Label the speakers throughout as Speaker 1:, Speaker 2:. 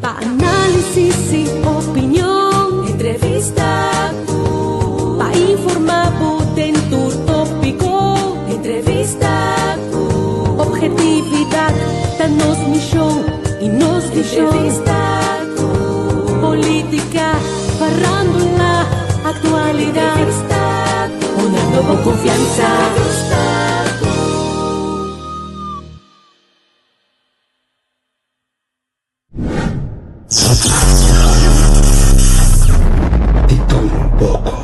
Speaker 1: Pa análisis i opinion. Entrevista ku. Pa informá bo den tur tópiko. Entrevista ku. Obhetividat ta nos mishon i nos vishon. Entrevista ku. Polítika, farándula, aktualidat. Entrevista ku. Honrando bo konfiansa. Entrevista ku.
Speaker 2: Di tur un poko.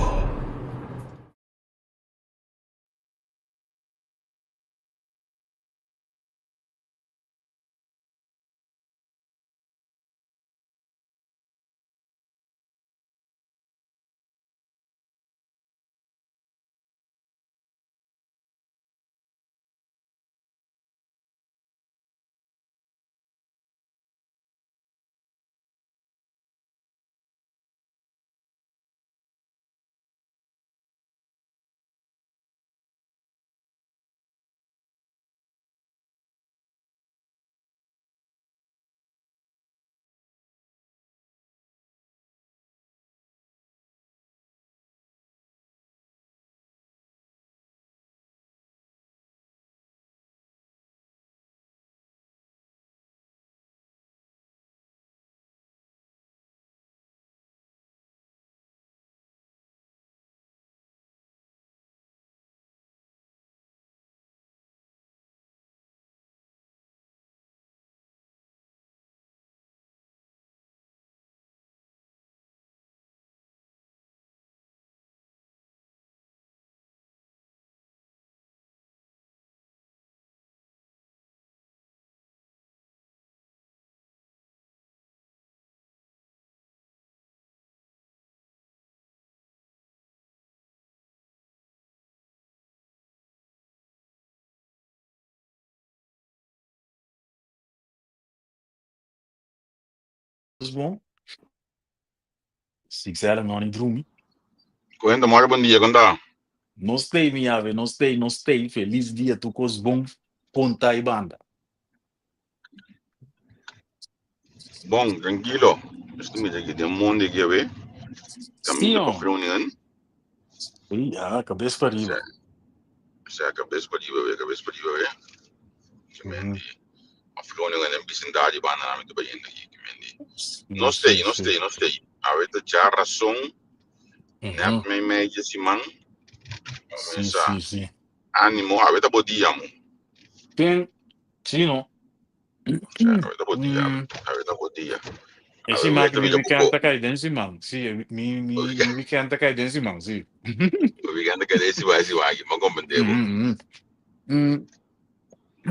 Speaker 3: Bon. Sixela no ni drumi.
Speaker 4: Cuenta, Mario, bon dia, con ta?
Speaker 3: Nos stay mi ave, nos stay, nos stay. Feliz dia, tu cos bon. Conta y banda.
Speaker 4: Bon, tranquilo. Esto mi aquí den mundo aquí, ve. Caminda pa
Speaker 3: Sí,
Speaker 4: Groningen.
Speaker 3: Sí, ja, cabeza para arriba.
Speaker 4: Sea, cabeza pa riba, ve, cabeza pa riba, ve. Que mendi. Of Groningen en vecindario banda na mi te bayendo aquí, que mendi. No stay, no stay, no stay. A ver, te ya razón. Net mei mei de siman.
Speaker 3: Sí, sí, sí.
Speaker 4: Ánimo, a ver, te bo dia, mo.
Speaker 3: Ten, sí, no.
Speaker 4: Sea, a ver, te bo dia, a ver, te bo dia.
Speaker 3: E
Speaker 4: A ver,
Speaker 3: siman
Speaker 4: te
Speaker 3: que mi
Speaker 4: mira
Speaker 3: weekend
Speaker 4: poco.
Speaker 3: ta kai den siman. Sí, mi weekend ta kai den siman, sí.
Speaker 4: Weekend que desi vai si vai, ma comprende bo.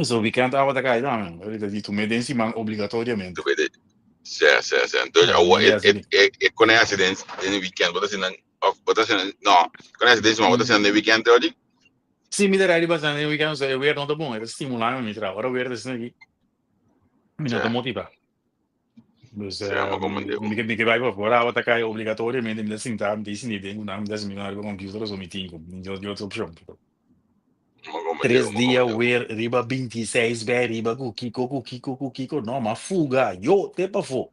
Speaker 3: So weekend awa ta kai dan. Ahorita di tu me den siman obligatoriamente.
Speaker 4: Tu vede. Sí, sí, sí. Entonces,
Speaker 3: Ja,
Speaker 4: awa
Speaker 3: mi
Speaker 4: e
Speaker 3: así.
Speaker 4: e e con ese den den weekend, bota sin of bota sin no, con ese den siman, bota sin den weekend odi.
Speaker 3: Sí, mi ta ready bastante den weekend, so e weer no ta bon, e ta stimulá mi traha. Ora weer ta asina aki, mi no ta motivá. Dus
Speaker 4: Sí, ma comprende bo.
Speaker 3: mi ke bai pa ora awa ta kai obligatoriamente mi ta sinta, mi ta sinti den ku nan, mi ta sinti riba computer so mi tin ku, mi no tin otro opshon.
Speaker 4: Ma comprende
Speaker 3: Tres
Speaker 4: bo, ma
Speaker 3: dia
Speaker 4: comprende bo.
Speaker 3: weer riba 26 bij riba ku kiko ku kiko ku kiko, no, m'a fuga, yo te pafó.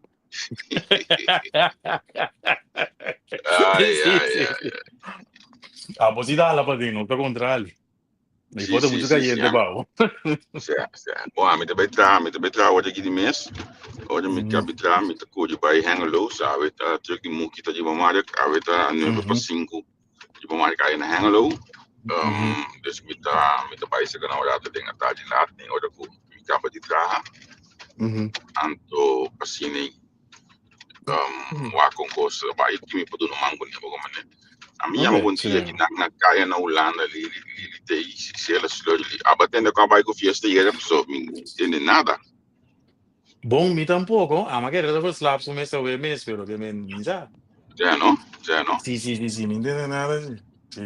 Speaker 4: Ai,
Speaker 3: Sí,
Speaker 4: ai,
Speaker 3: sí,
Speaker 4: ai.
Speaker 3: sí. Abo sí ta hala paden, no ta kontrali. Mi
Speaker 4: Sí,
Speaker 3: por ta
Speaker 4: sí,
Speaker 3: muchu
Speaker 4: sí, sí.
Speaker 3: kayente pa bo.
Speaker 4: Sí, sí. Bon, ami ta bai traha, mi ta bai traha ora aki di mes. Ora mi kabi traha, mi ta kuri bai Hengelo, sabe? Ta truck di Muki ta riba Mark, awe ta nuebe pa sinku riba Mark aya na Hengelo. Dus mi ta bai saka na un rato den atardi laat, den ora ku mi kaba di traha. Anto asina wak kon kos ta bai ki mi por duna man kuné bo mane. Ami yama bon dia ki nan na kaya na Hulanda li li li te Sela Sleur li aba tende ku a bai ku fiesta yera paso mi no tende nada.
Speaker 3: Bon, mi tampoco. Ama kere ta verslaap su mes awe mes, pero ke men mi sa.
Speaker 4: Sea no, sea no.
Speaker 3: Sí, sí, sí, sí, mi ntende nada sí. Sí.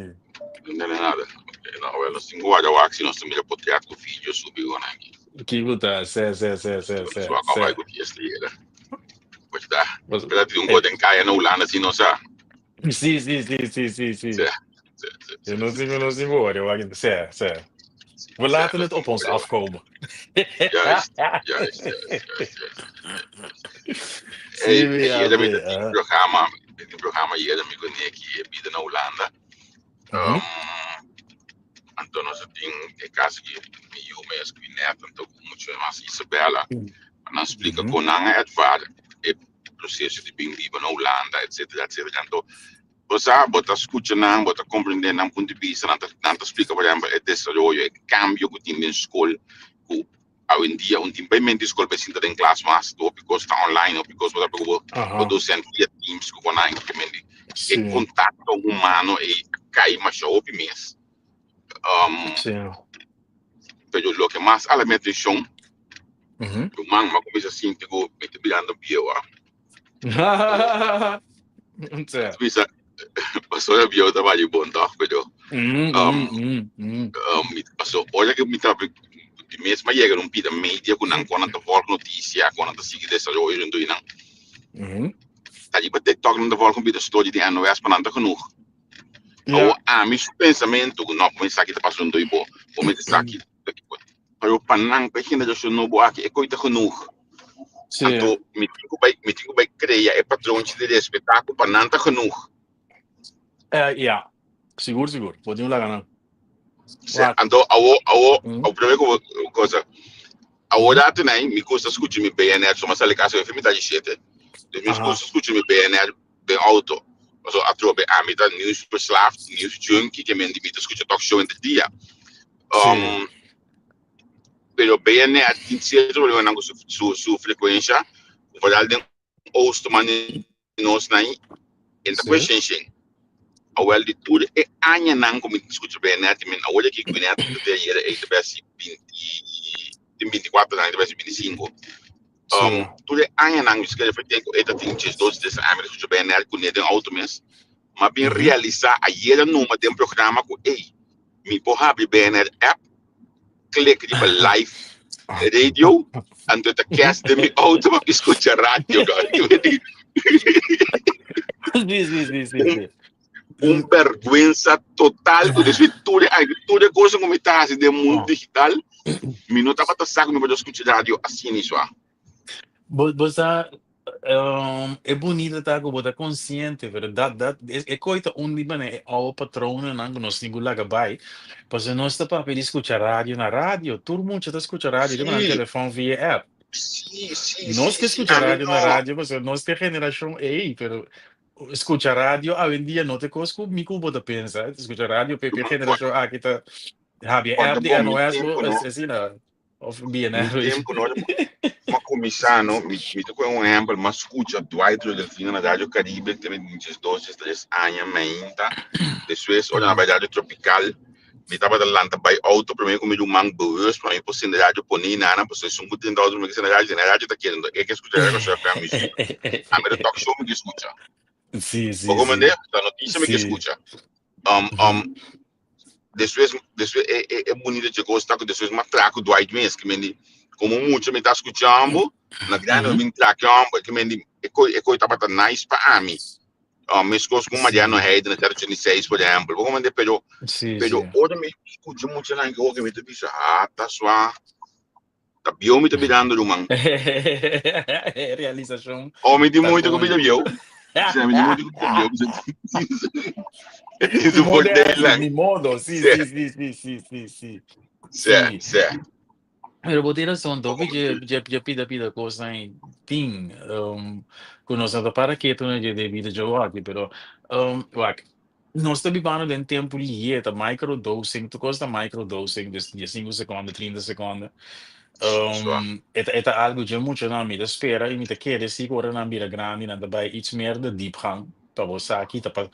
Speaker 4: No ntende nada. Okay, no, well, nos tin ku wak wak si nos ta mira potret ku video subi ku nan aki.
Speaker 3: Kiko ta, se, se, se, se, se,
Speaker 4: Wak a
Speaker 3: se.
Speaker 4: bai ku fiesta yera. Pues ta.
Speaker 3: Pues,
Speaker 4: Pero tin un
Speaker 3: eh,
Speaker 4: kos den kaya na Hulanda si no sa.
Speaker 3: sí, sí, sí, sí, sí, sí.
Speaker 4: Sea, sea, sea,
Speaker 3: Yo
Speaker 4: sea,
Speaker 3: no
Speaker 4: sea.
Speaker 3: sé, no sé, wak, se, se. We laten het op ons afkomen.
Speaker 4: Juist, juist, juist, juist, juist. Hey,
Speaker 3: Sí,
Speaker 4: mi
Speaker 3: mi
Speaker 4: tin programa, mi tin programa yera mi ku Nicky e bida na Hulanda. Anto nos tin e caso ki mi yu mes ku net anto ku mucho mas Isabella. Nan splika kon nan a ervaar e proceso di bin biba na Hulanda, etcetera, etcetera. Anto bo sa, bo ta skucha nan, bo ta komprende nan punto di bista, nan ta nan ta splika por ehempel e desaroyo, e kambio ku tin den skol ku awendia un tin bai mente skol bai sinta den klas mas, hopi kos ta online, hopi kos bo ta papia ku bo bo docent via Teams ku konai ku mente e kontakto humano ei a kai masha hopi mes. Pero loke mas ala mi atenshon, ruman, mi a kuminsá sinti ku mi ta birando bieu a. Bisa, pasobra bieu ta bali bon tòg, pero mi paso ora ku mi ta di mes mi a yega na un pida media ku nan ku nan ta vòlg notisia, ku nan ta sigui desaroyo rondó di nan. Ta riba TikTok nan ta vòlg un pida storia di NOS pa nan ta genoeg. Awor ami su pensamentu ku no, bo mester sa ki ta pasa rondó di bo, bo mester sa ki Pero pa nan, pa e generashon nobo aki, e koi ta genoeg. Anto mi tin ku bai, mi tin ku bai krea e patronchi di respetá ku pa nan ta genoeg.
Speaker 3: Ya, sigur sigur, bo tin un laga nan.
Speaker 4: Sí, anto awo, awo, awo prome ku bo cosa. Awo rato nai, mi gusta skucha mi BNR, so mi a sali kas awe mitad di shete. Dus mi gusta skucha mi BNR den auto. Paso atrobe ami ta nieuws verslaafd, nieuws junkie, ke men di mi ta skucha talk show henter dia. Pero BNR tin cierto problemanan cu su, su frecuencia, vooral den oosten mane nos nan, en ta kue shen shen. Awel di tur e añanan cu mi ta scucha BNR, ti men awor aki cu BNR ta te ayera ey ta besi binti, tin binticuatro aña, ta besi binticinco. Tur e añanan mi skere for cu e ta tin diesdos, tres aña mi ta scucha BNR cu ne den auto mes, m'a bin realisa ayera numa den programa cu ey, Mi por habri BNR app, klik riba live radio, anto ta cast den mi auto pa mi scucha radio.
Speaker 3: Sí, sí, sí, sí, sí.
Speaker 4: Un vergüenza total. Ku después tur e tur e cosa ku mi ta hasi den mundo digital, mi no tabata sa ku mi por scucha radio asina sua.
Speaker 3: Bo, bo sa, e bunita ta ku bo ta konsiente, pero dat, dat, e, e koi ta un di manera e oude patroonnan ku nos tin ku laga bai. Pasobra nos ta papia di skucha radio na radio. Tur mucha ta skucha radio riba nan telefòn via app. Nos ke skucha
Speaker 4: Ami
Speaker 3: radio na
Speaker 4: no.
Speaker 3: radio pasobra nos ta e generashon ei, pero skucha radio awendia no ta e kos ku mi ku bo ta pensa. Skucha radio p'e p'e generashon aki ta habia app
Speaker 4: Kòrda
Speaker 3: di
Speaker 4: bon, mi
Speaker 3: NOS bo
Speaker 4: tempu no.
Speaker 3: asina. Of
Speaker 4: Mi
Speaker 3: BNR, weet
Speaker 4: tempu no m'a kuminsá no, mi mi ta kohe un ehèmpel, m'a skucha Dwight Rodelfino na Radio Caribe te mi diesdos, diestres aña mainta. Despues ora nan bai Radio Tropical, mi tabata lanta bai outo promé ku mi ruman bewust pa mi por sende radio pone nana, pasobra esun ku tende outo promé ku sende radio, tende radio ta kere, enton e ke skucha Radio Kòrsou FM muziek. Ami ta talk show mi ke skucha.
Speaker 3: Sí,
Speaker 4: Bo
Speaker 3: sí,
Speaker 4: komprendé?
Speaker 3: sí.
Speaker 4: Ta notisia mi ke skucha. Despues, despues e, e, e bunita dje kos ta ku despues m'a tra ku Dwight mes, ke men di, komo mucha mi ta skucha ambo, na grandi mi bin tra ku ambo, ke men di, e koi, e koi tabata nice pa ami. Meskos ku Mariano Heide na 086, por ehempel. Bo komprende? Pero, pero ora mi skucha muchanan ke hopi mi ta bisa, ah, ta swa. Ta bieu mi ta birando ruman.
Speaker 3: Realisashon.
Speaker 4: Oh, mi tin
Speaker 3: Ta
Speaker 4: moito ku bira
Speaker 3: koño.
Speaker 4: bieu. Sí, mi tin moito ku bira bieu. Tin su
Speaker 3: Ni modo de hasi,
Speaker 4: voordelen.
Speaker 3: ni modo. Sí,
Speaker 4: Sí,
Speaker 3: sí, sí, sí, sí, sí, sí.
Speaker 4: sí,
Speaker 3: Sí.
Speaker 4: sí.
Speaker 3: Pero bo tin rason, topi dje, dje, dje pida pida kosnan ei tin, ku nos no ta para ketu na dje debido dje wòrdu, pero, wak, Nos ta bibando den tempu lihe, ta microdosing, tur kos ta microdosing, dus diesinku sekonde, trinta sekonde.
Speaker 4: Sua.
Speaker 3: E ta e ta algu dje muchanan, mi ta spera i mi ta kere si ku ora nan bira grandi nan ta bai iets meer de diepgang pa bo sa ki ta pa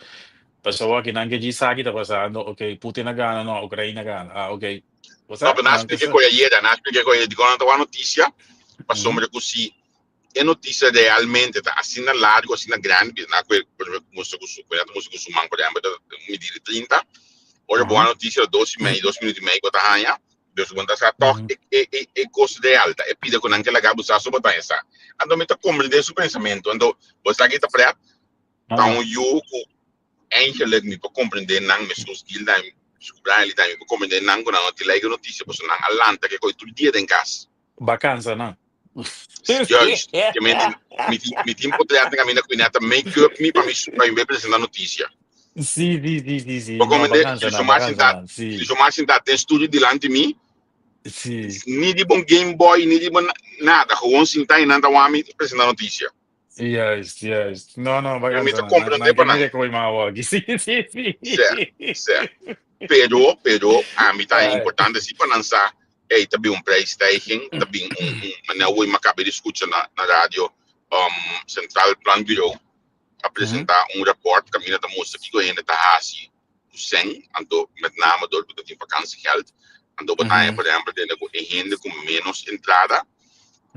Speaker 3: pasobra awor nan ke djis sa ki ta pasando, ok Putin a gana, no Ukraina a gana, ah ok, bo
Speaker 4: No,
Speaker 3: sa
Speaker 4: pero nan a
Speaker 3: nan ke
Speaker 4: splika
Speaker 3: sa.
Speaker 4: ku ayera, nan a splika ku ayera, dikon nan ta wak notisia, pasobra ku si E noticia realmente ta asina largo, asina grandi, bisa na cu por ejemplo, mustra cu su, cu ta mustra cu su man, por ejemplo, ta midi di 30. Ora bo a noticia ta dos y mei, dos minuut y mei cu ta haya, dus bo ta sa toch e, e, e, e cos real ta, e pida cu nan ke laga bo sa so bo ta haya sa. Anto mi ta comprende su pensamento, anto bo sa ki ta pret, ta un yu cu eigenlijk mi por comprende nan mescos Gilda. Brian li tambe por komende nan ku nan no tin like notisia pasobra nan a lanta ke koi tur dia den kas.
Speaker 3: Bakansa nan.
Speaker 4: Juist, ke men tin mi tin mi tin potret na kaminda ku mi neta make up mi pa mi pa mi bai presenta notisia.
Speaker 3: Sí, sí, sí, sí, sí.
Speaker 4: Bo
Speaker 3: No,
Speaker 4: komende
Speaker 3: bakansa nan,
Speaker 4: Luciomar
Speaker 3: bakansa
Speaker 4: sinta
Speaker 3: nan. Sí,
Speaker 4: Luciomar sinta den studio dilanti mi
Speaker 3: sí.
Speaker 4: ni di bon Game Boy ni di bon nada gewoon sinta i nan ta wak mi presenta notisia.
Speaker 3: Juist, juist. No, no,
Speaker 4: Pero mi
Speaker 3: bakansa
Speaker 4: ta
Speaker 3: nan. Nan,
Speaker 4: komprende
Speaker 3: nan
Speaker 4: pa
Speaker 3: ke
Speaker 4: nan.
Speaker 3: mira koe ma awor aki. Sí, sí, sí.
Speaker 4: Sè, sè. Pero, pero, ami ta
Speaker 3: Ai.
Speaker 4: importante si pa nan sa, ey, ta bin un prijsstijging, ta bin un, un, manera hoy mi a caba di scucha na, na radio, um, Centraal Planbureau a presenta un rapport caminda ta mustra kico hende ta haci cu cen, anto met name door cu ta tin vakantiegeld, anto bo ta haña, por ehempel, tende cu e hende cu menos entrada,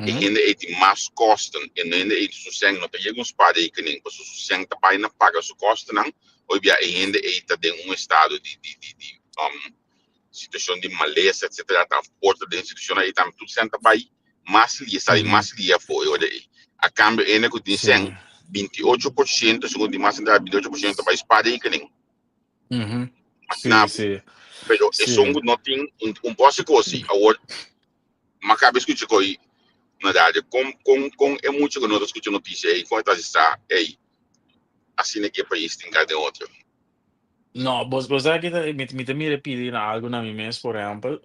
Speaker 4: e hende ei tin mas kosten, e hende ei su sèn no ta yega un spaarrekening, pasobra su sèn ta bai na paga su kostennan, hoy bia e hende ei ta den un estado di di di di um, situashon di malesa etcetera, ta por ta den situashonnan ei tambe tur sèn ta bai mas lia, sali mas lia afó e ora ei. A kambio e hende ku tin sèn, 28%, segun tin mas entrada, 28% ta bai spaarrekening. Imagina bo. Pero esun ku no tin un un pòsi kosi awor m'a kaba skucha koi na radio kon kon kon e mucha ku no ta skucha notisia ei kon e ta hasi sa ei asina ki e pais tin ka den otro.
Speaker 3: No, bo bo sa ki ta mi mi ta mira pidi na algu na mi mes por ehèmpel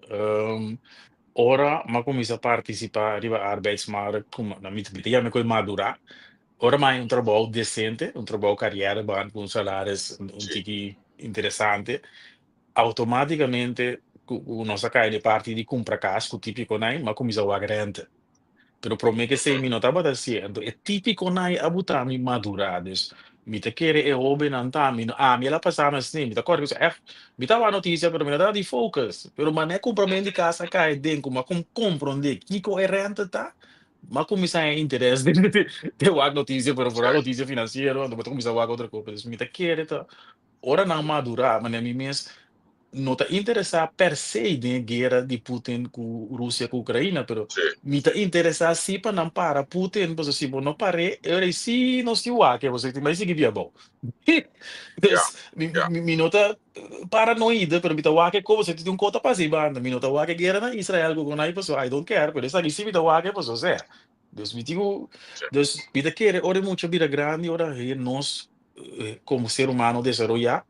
Speaker 3: ora m'a kuminsá partisipá riba arbeidsmarkt ku mi mi ta yama ku madurá. Ora mi haña un trabou decente, un trabou carrière baan cu un salaris un tiki interesante, automaticamente cu cu nos a cay den e parti di cumpra cas cu tipiconan mi a cuminsa wak rente. Pero prome cu esey mi no tabata hacié, anto e tipiconan a buta mi madura. Dus mi ta kere e hobennan tambe, no ami el a pasa mi asina, mi ta corda cu echt mi ta wak noticia pero mi no tabata di focus, pero manera cumpramento di cas a cay den cu mi a comprende kico e rente ta, M'a kuminsá haña interes den den wak notisia, pero foral notisia finansiero, anto bo ta kuminsá wak otro kos. Pues mi ta kere ta ora nan madurá, manera mi mes no ta interesá per se den e guera di Putin ku Rusia ku Ukraina, pero mi ta interesá si pa nan para Putin, pasobra si bo no par'é, e ora ei sí nos tin wak, pasobra tin bai sigui bia abou. Dus mi mi no ta paranoide, pero mi ta wak e kos, si tin un kos ta pasa ei banda, mi no ta wak e guera na Israel ku konai pasobra I don't care, pero esaki si mi ta wak e pasobra sea. Dus mi tin ku, dus mi ta kere ora e mucha bira grandi, ora nos komo ser humano desaroyá,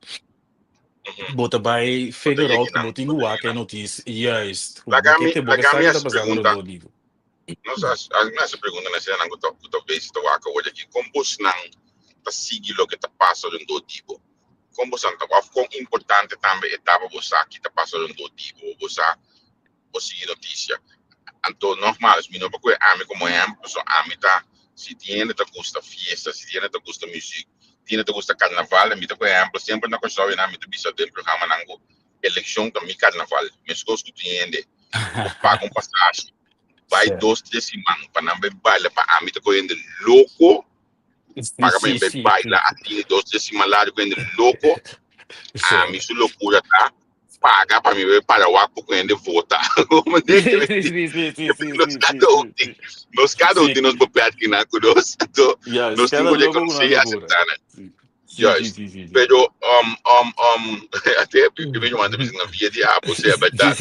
Speaker 3: bo ta bai figure out ku bo tin ku wak e notisia, juist, ku bo ke te bo ke sa ke ta pasando rondó di bo.
Speaker 4: Nos a mi hasi pregunta na esnan ku ta ku ta bezi ta wak awor aki, kon bosnan ta sigui loke ta pasa rondó di bo? Kon bosnan ta òf kon importante tambe e ta pa bo sa ki ta pasa rondó di bo, bo sa bo sigui notisia? Anto nogmaals mi no por kohe ami komo ehèmpel pasobra ami ta si tin hende ta gusta fiesta, si tin hende ta gusta muzik, tin hende ta gusta karnaval, mi ta kohe ehèmpel semper na Kòrsou i nan mi ta bisa den programanan ku elekshon ta mi karnaval, meskos ku tin hende ku paga un pasashi bai dos tres siman pa nan bai baila pa ami ta kohe hende loko paga pa bai baila asina dos tres siman largo kohe hende loko ami su lokura ta paga pa mi bai para wak poko hende vota nos kada un tin nos kada un tin nos beperkingnan ku nos anto nos tin ku rekonosé i aseptá nan. Juist. Pero, um, um, um, ate, mi mi manda bisa na via di abo, sea verdad.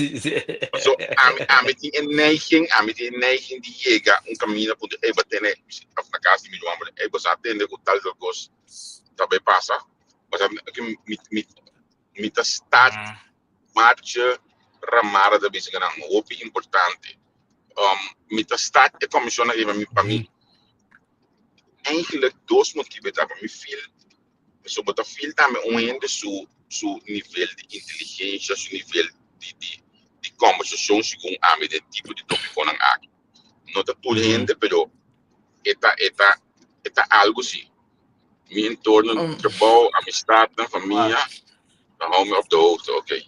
Speaker 4: So, ami, ami tin e neiging, ami tin e neiging di yega un camino punto, ey, ba tene, of na casa di mi ruman, ey, bo sa tende cu tal tal cos ta bay pasa. Bo sa, mi, mi, mi ta start marcha ramada ta bisa nan hopi importante. Um, mi ta start e comisión riba mi, pa mi, Eigenlijk dos motibu ta pa mi feel, pasobra bo ta feel tambe un hende su su nivel di inteligencia, su nivel di di di conversacion segun ami den tipo di topiconan aki. No ta tur hende pero e ta e ta e ta algo si. Mi entorno di trabou, amistadnan, famia ta hou mi op de hoogte, oké.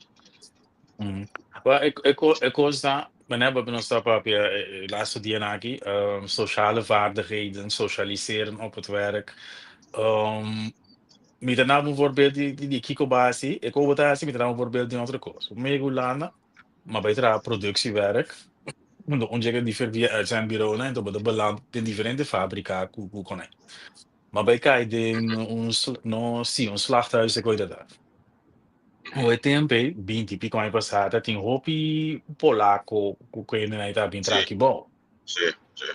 Speaker 3: Wel, e, e, ko- e kos ta, meneer, wat nos ta papia e laatste dianan aki, sociale vaardigheden, socialiseren op het werk. Mi ta daba un voorbeeld di, di, di kiko bo hasi, e ko bo ta hasi, mi ta daba un voorbeeld di otro kos. Mi yega Hulanda, m'a bai traha productiewerk, unda un dje di via uitzendbureaunan, enton bo ta beland den diferente fabrika ku ku konai. M'a bai kai den un, no, si, un slachthuis, e koi dat. E tempo ei, 20 i piko aña pasá, ta tin hopi polako ku kendenan ei ta bin traha aki bou.
Speaker 4: Sí, sí.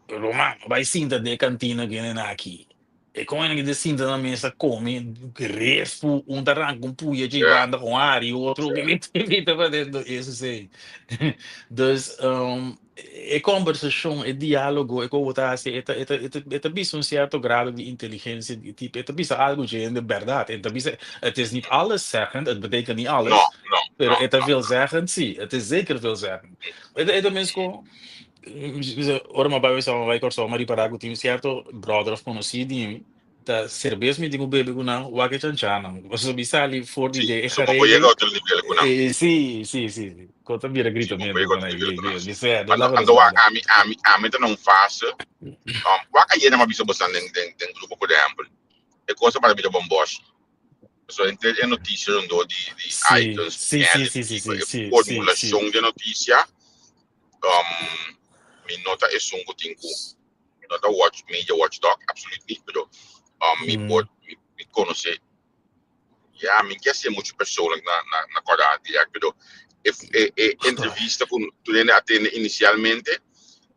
Speaker 3: Ruman, bai sinta den e kantina kendenan aki. E kon hende ta sinta na mesa kome respu, un ta ranka un puya dje banda un hari, otro ta pa eso esei. Dus e kombersashon, e diálogo, e kon bo ta hasi, e ta e ta e ta bisa un sierto grado di inteligensia, di tipo e ta bisa algu dje hende bèrdat, e ta bisa het is niet alleszeggend, het betekent niet alles,
Speaker 4: No, no,
Speaker 3: pero
Speaker 4: no,
Speaker 3: e ta
Speaker 4: no.
Speaker 3: veelzeggend, sí, het is zeker veelzeggend. E ta e ta mes kon Ora mi a bai wesa mi a bai Kòrsou mi a ripará ku tin un sierto bròder òf konosí di mi ta serbes mi tin ku bebe ku nan wak e chanchanan. Pasobra mi sali for di
Speaker 4: Sí,
Speaker 3: den e
Speaker 4: so bo por
Speaker 3: garei
Speaker 4: yega otro nivel ku nan.
Speaker 3: Sí, sí, sí, sí. Ko ta bira
Speaker 4: Sí, bo por
Speaker 3: gritamentu
Speaker 4: yega
Speaker 3: ku
Speaker 4: otro
Speaker 3: nan.
Speaker 4: nivel ku nan.
Speaker 3: Mi sea, no
Speaker 4: Anto,
Speaker 3: laga nos
Speaker 4: anto wak
Speaker 3: banda.
Speaker 4: ami, ami, ami ta na un fase, um, wak ayera mi a bisa bosan den, den, den grupo por ehempel, e kos a para bira bomboshi. Pasobra henter e notisia rondó di, di
Speaker 3: Sí,
Speaker 4: items,
Speaker 3: sí, sí,
Speaker 4: kende,
Speaker 3: sí, sí,
Speaker 4: kiko,
Speaker 3: sí,
Speaker 4: e
Speaker 3: sí, sí, sí.
Speaker 4: formulashon di e notisia, um, mi no ta esun ku tin ku no ta watch media watchdog absoluut niet pero um, mi por mi, mi conoce ja mi ke hacer mucho persoonlijk na na na kora direct pero e, e, e entrevista ku tu hende atende inicialmente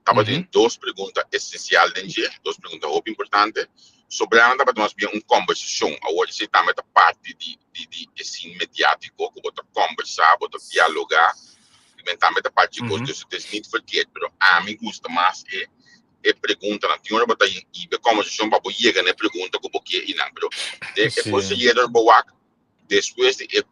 Speaker 4: tabatin dos pregunta esencial den dje dos pregunta hopi importante sobrando tabata mas bien un conversacion awor esei tambe ta parti di di di e sin mediatico ku bo ta conversa bo ta dialoga Men tambe ta parti cos, dus het is niet verkeerd, pero ami gusta mas e e preguntanan. Tin ora bo ta hiba e conversacion pa bo yega na e pregunta cu bo kier inan, pero de e consehero bo wak despues di e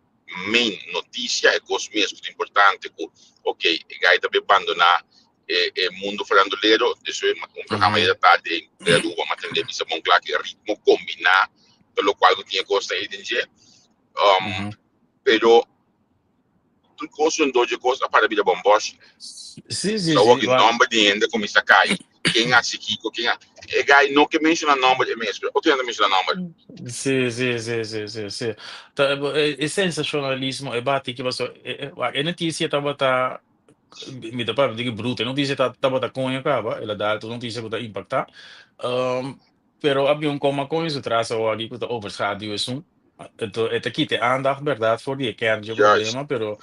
Speaker 4: main noticia, e cos mes cu ta importante cu ok, e guy ta bay bandona e e mundo farandulero, despues un programa yega tarde den Aruba, ma tende bisa bon cla cu e ritmo combina ta locual cu tin e cosnan ey den dje, pero Tur kos un doje kos a para bira bòmbòshi.
Speaker 3: Sí, sí,
Speaker 4: Ta
Speaker 3: sí.
Speaker 4: wak
Speaker 3: Wak.
Speaker 4: nòmber di hende kuminsá kai. Ken a hasi kiko, ken a. E guy no ke menshoná nòmber e mes, pero otro hende a menshoná nòmber.
Speaker 3: Sí, sí, sí, sí, sí, sí. Ta, e, e sensashonalismo, e bati ki pasó. E, e, wak, e notisia tabata, mi ta papia di bruto, e notisia ta, tabata koño kaba, el a dal tur notisia ku ta impaktá. Um, Pero a bin un koma koño su tras awor aki ku ta overschaduw esun. Ento e ta kita e aandacht bèrdat for di e kern dje
Speaker 4: Juist.
Speaker 3: problema, pero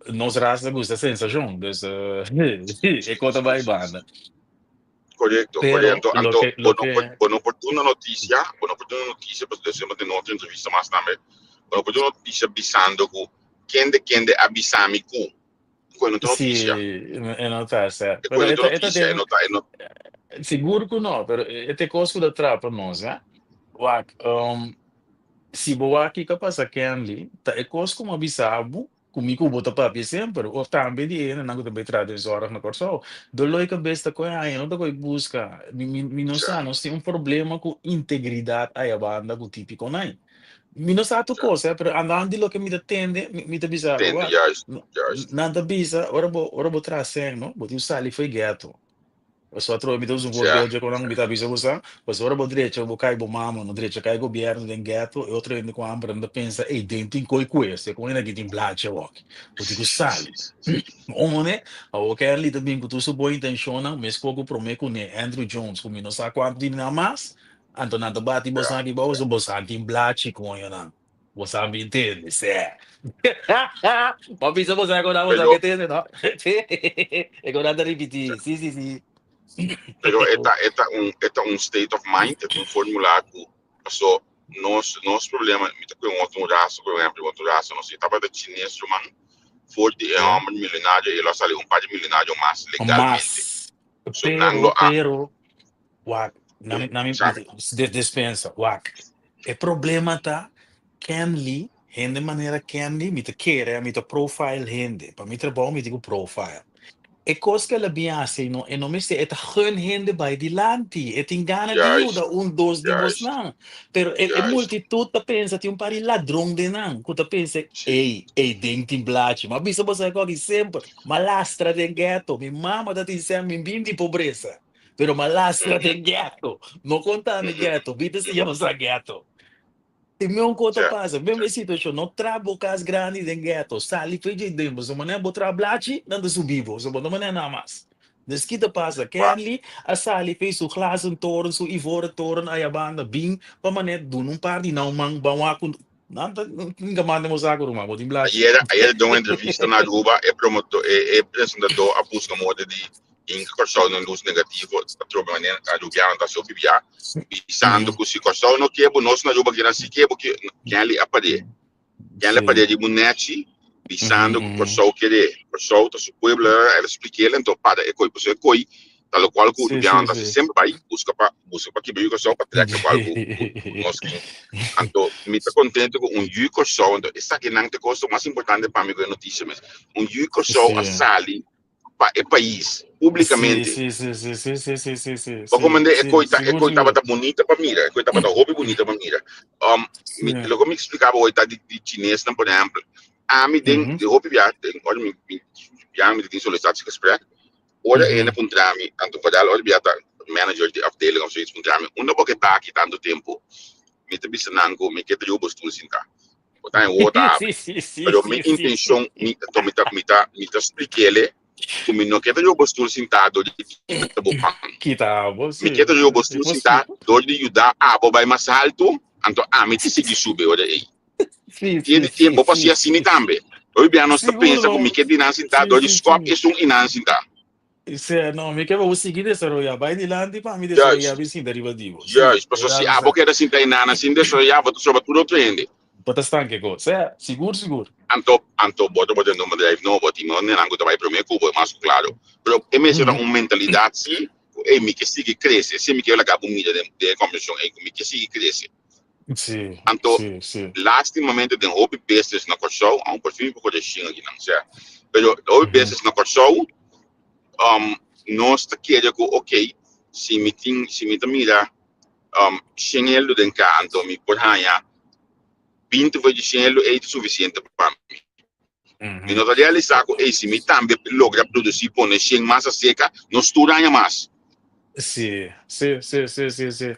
Speaker 3: nos ras ta gusta sensashon, dus e ko ta bai banda.
Speaker 4: Korekto,
Speaker 3: Pero
Speaker 4: korekto. Anto
Speaker 3: loke
Speaker 4: bo no por
Speaker 3: loke
Speaker 4: bo no por duna notisia, bo no por duna notisia pasobra esei bo tin otro entrevista mas tambe. Bo no por duna notisia bisando ku kende kende a bisa mi ku. Ku e no ta
Speaker 3: Sí,
Speaker 4: notisia.
Speaker 3: e no ta sa.
Speaker 4: E ku
Speaker 3: Pero
Speaker 4: e no
Speaker 3: e
Speaker 4: ta
Speaker 3: ta e ta
Speaker 4: notisia, e
Speaker 3: den
Speaker 4: no ta e no
Speaker 3: sigur ku no, pero e ta e kos ku ta trapa nos, eh. Wak, si bo wak kiko a pasa Kenley, ta e kos ku mi a bisa bo, ku mi ku bo ta papia semper, of tambe di e hendenan ku ta bai traha den zòrg na Kòrsou. Doló e kabes ta kohe haña, no ta kohe buska. Mi mi mi no sa, nos tin un problema ku integridat ayabanda ku típikonan. Mi no sa tur kos, eh, pero andando di loke mi ta tende, mi, mi ta bisa bo,
Speaker 4: Tende,
Speaker 3: wak,
Speaker 4: juist, juist.
Speaker 3: nan ta bisa, ora bo, ora bo traha sèn, no, bo tin ku sali for e gèto. Pasobra atrobe mi ta usa un
Speaker 4: Ja.
Speaker 3: voorbeeld dje ku nan mi ta bisa bo sa, pasobra ora bo drecha bo kai bo mama, no drecha kai gobièrnu den gèto, e otro hende ku hamber nan ta pensa, ey, den tin koi kues, e kon hende aki tin blachi awor, bo tin ku sali. Ome, awor Kerly ta bin ku tur su bon intenshonnan, meskos ku promé kuné Andrew Jones, ku mi no sa kuantu di nan mas, Anto nan ta bati bosan aki bou, so bosan tin blachi koñonan. Bosan bin tende, sè. Bo bisa bosan ku nan bosan
Speaker 4: Pero
Speaker 3: ke tende, no? E ku nan ta ripití. Sí, sí, sí.
Speaker 4: Pero e ta e ta un e ta un state of mind, e ta un formula ku paso nos nos problema, mi ta kohe un otro rasa, por ehempel, un otro rasa, nos si tabata chines ruman, for di e
Speaker 3: Ja.
Speaker 4: hòmber milionario e lo a sali un par di milionario mas legalmente.
Speaker 3: Mas.
Speaker 4: So nan lo
Speaker 3: Pero,
Speaker 4: a
Speaker 3: pero, Wak, na mi, na mi,
Speaker 4: Sabi.
Speaker 3: despensa, wak. E problema ta, Kenley, hende manera Kenley, mi ta kere, mi ta profile hende. Pa mi trabou mi tin ku profile. E kos ku el a bin hasi no, e no mester, e ta gun hende bai dilanti. E tin gana di
Speaker 4: Juist,
Speaker 3: yuda un, dos di
Speaker 4: juist,
Speaker 3: bosnan. Pero e, e
Speaker 4: juist.
Speaker 3: multitud ta pensa, tin un par di ladron den nan, ku ta pensa,
Speaker 4: Sí.
Speaker 3: ey, ey den tin blachi. M'a bisa boso aki semper, m'a lastra den ghetto. Mi mama ta tin sèn, mi bin di pobresa. Pero m'a lastra den ghetto. No konta mi ghetto, mi ta siña boso a ghetto. Tin mi un kos ta pasa, mesmo e situashon, no traha bo kas grandi den ghetto, sali for dje den, pasobra manera bo traha blachi, nan ta subi bo, so bo no manera nada mas. Dus ki ta pasa? Kenley a sali for su glazen toren, su ivoren toren aya banda, bin pa manera duna un par di nan man, ban wak ku. Nan ta nunca manda mo saco ruman, bo tin blachi.
Speaker 4: Ayera, ayera den un entrevista na Aruba, e promotor, e, e presentador a busca moda di hinka Kòrsou den lus negativo, atrobe manera Arubiano ta haci hopi bia, bisando ku si Kòrsou no ke bo, nos na Aruba kier si ke bo, ke Kenley a par'é. Kenley a par'é riba un nechi, bisando ku Kòrsou kere, Kòrsou ta su pueblo, el a splik'el, anto para e koi, pasobra e koi ta lokual ku Rubiano ta hasi semper bai buska pa buska pa kibra yu Kòrsou pa trek lokual ku ku nos tin. Anto mi ta kontento ku un yu Kòrsou, anto esakinan ta e kos mas importante pa mi ku e notisia mes. Un yu Kòrsou a sali pa e pais publikamente. Bo komende e koi ta e koi tabata bunita pa mira, e koi tabata hopi bunita pa mira. Mi loke mi eksplikaba hoy ta di di chinesnan por ehèmpel. Ami den hopi bia den ora mi mi bia mi ta tin solicitatiegesprek. Ora e hende puntra mi, anto vooral ora bia ta manager di afdeling of zoiets puntra mi, unda bo ke ta aki tantu tempu? Mi ta bisa nan ku mi ke ta riba bo stul sinta. Bo ta en wou ta habri. Pero mi intencion, mi, anto mi ta, mi ta, mi ta splik'ele ku mi no ke ta riba bo stul sinta dor di kita bo pan.
Speaker 3: Kita abo,
Speaker 4: Mi ke ta riba bo stul sinta dor di yuda abo bai mas haltu, anto ami ta sigui subi ora ei. Tiene tiempo, bo por hasi asina tambe. Hopi bia nos ta pensa ku mi ke di nan sintá dor di skòp esun i nan sintá.
Speaker 3: Sí, no, mi ke pa bo sigui desaroyá. Bai dilanti pa mi desaroyá
Speaker 4: mi
Speaker 3: sinta riba di bo.
Speaker 4: Juist, pasobra si abo keda sinta einan sin desaroyá, bo ta soba tur otro hende.
Speaker 3: Bo ta stanke ko. Sea, sigur, sigur.
Speaker 4: Anto, anto bo ta bo tende un bedrijf nobo, tin hendenan ku ta bai promé ku bo, mas ku klaro. Pero e mester ta un mentalidat si, ku ey mi ke sigui krese, si mi ke laga bo mira den e kòmbersashon ey, ku mi ke sigui krese.
Speaker 3: Sí,
Speaker 4: Anto,
Speaker 3: sí, sí.
Speaker 4: lastimamente den hopi business na Kòrsou, aun por fin mi por shin akinan, osea, pero hopi business na Kòrsou, um, nos ta kere ku ok, si mi tin, si mi ta mira um, shen eldo den ka, anto mi por haña 20 for di shen eldo ei ta sufisiente pa mi. Mi no ta realisá ku, ey, si mi tambe logra produsí pone shen mas aseka, nos tur haña mas.
Speaker 3: Sí, sí, sí, sí, sí, sí.